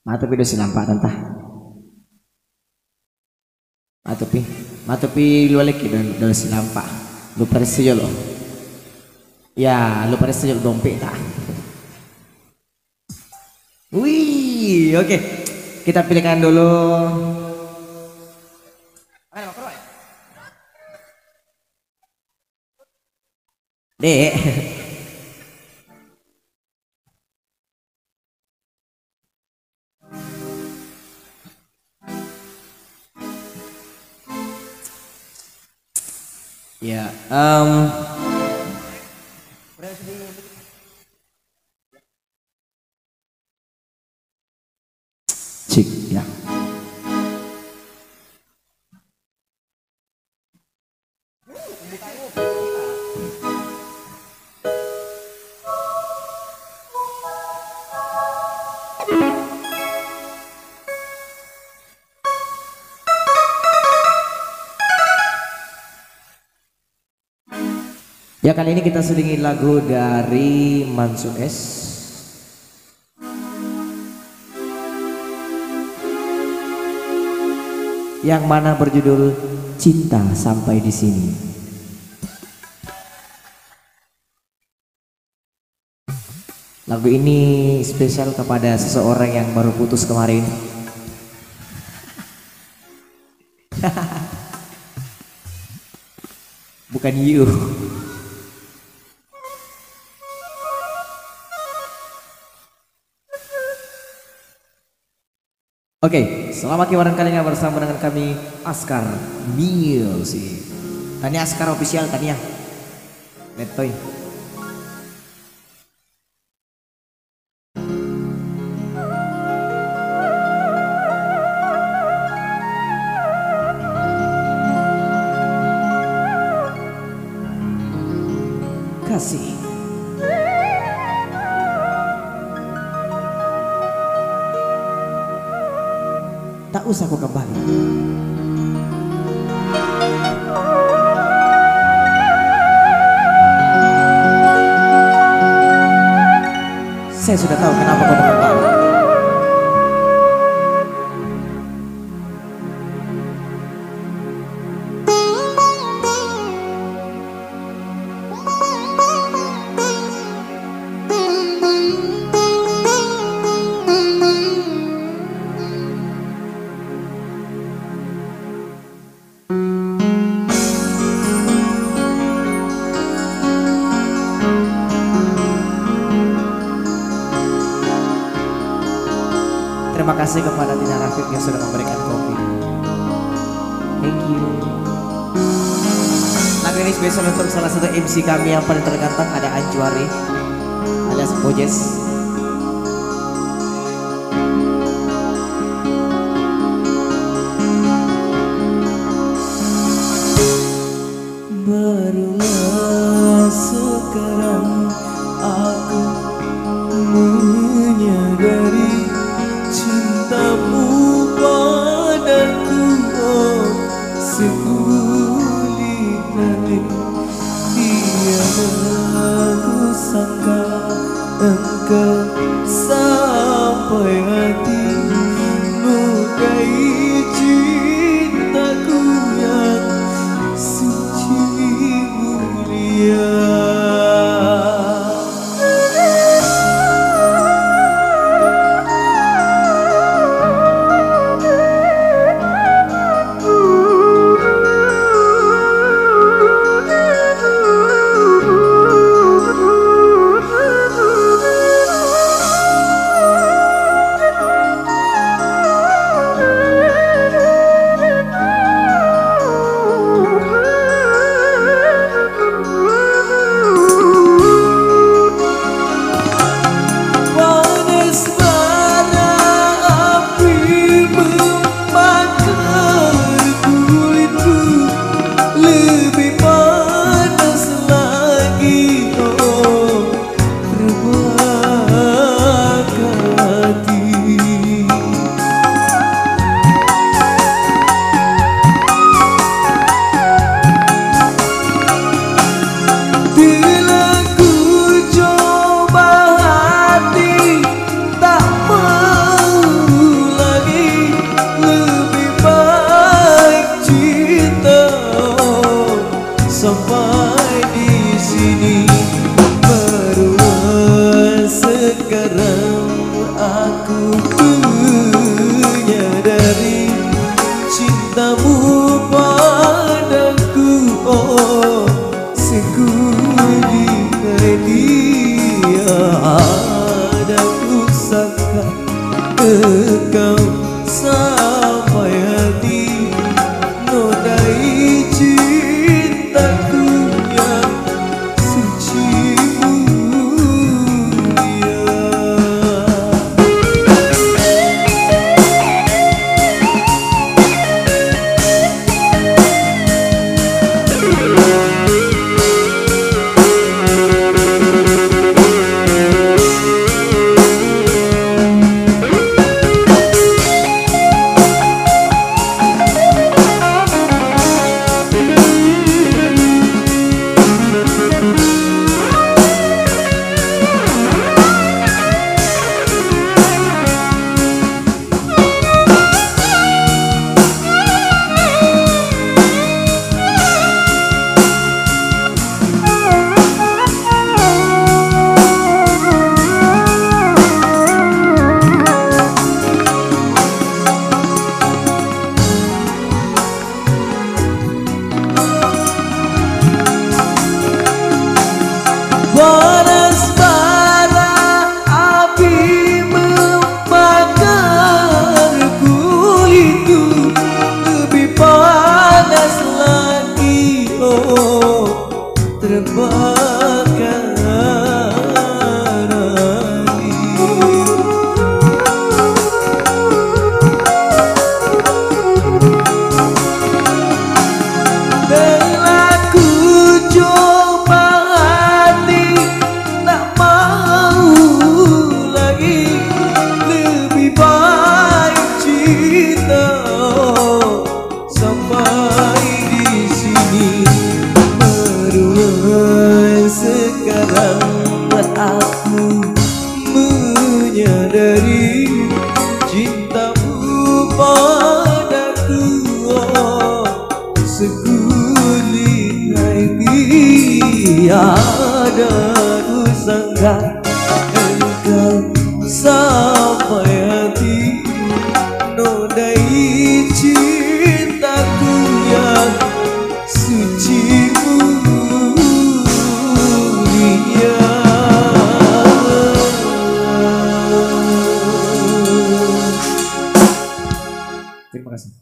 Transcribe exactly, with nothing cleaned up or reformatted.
Matupi do silampa tanta. Matupi. Matupi lualekki do, do silampa. Lupa resse jolo. Ya, lupa resse jolo dompet ta. Wih, oke. Kita pilihkan dulu. Dek. Ya, em, cek, ya. Ya, kali ini kita selingi lagu dari Mansu S yang mana berjudul Cinta Sampai di Sini. Lagu ini spesial kepada seseorang yang baru putus kemarin. Bukan you. Oke, selamat kewaran kalinga bersama dengan kami, Askar Music. Tania Askar Official, Tania. Lettoi. Kasih. Tak usah kau kembali. Saya sudah tahu kenapa kau mengembali. Terima kasih kepada Tina Rafiq yang sudah memberikan kopi. Thank you. Lagu ini spesial untuk salah satu M C kami yang paling terganteng, ada Anjuari alias Bojes. Barulah sekarang aku menyadari cintamu padaku, oh, sekulit air. Tiada kusangka engkau sampai hati, lukai cintaku yang suci mulia. Kuliah tiada dusangka, engkau sampai hati, nodai cintaku yang suci mulia. Terima kasih.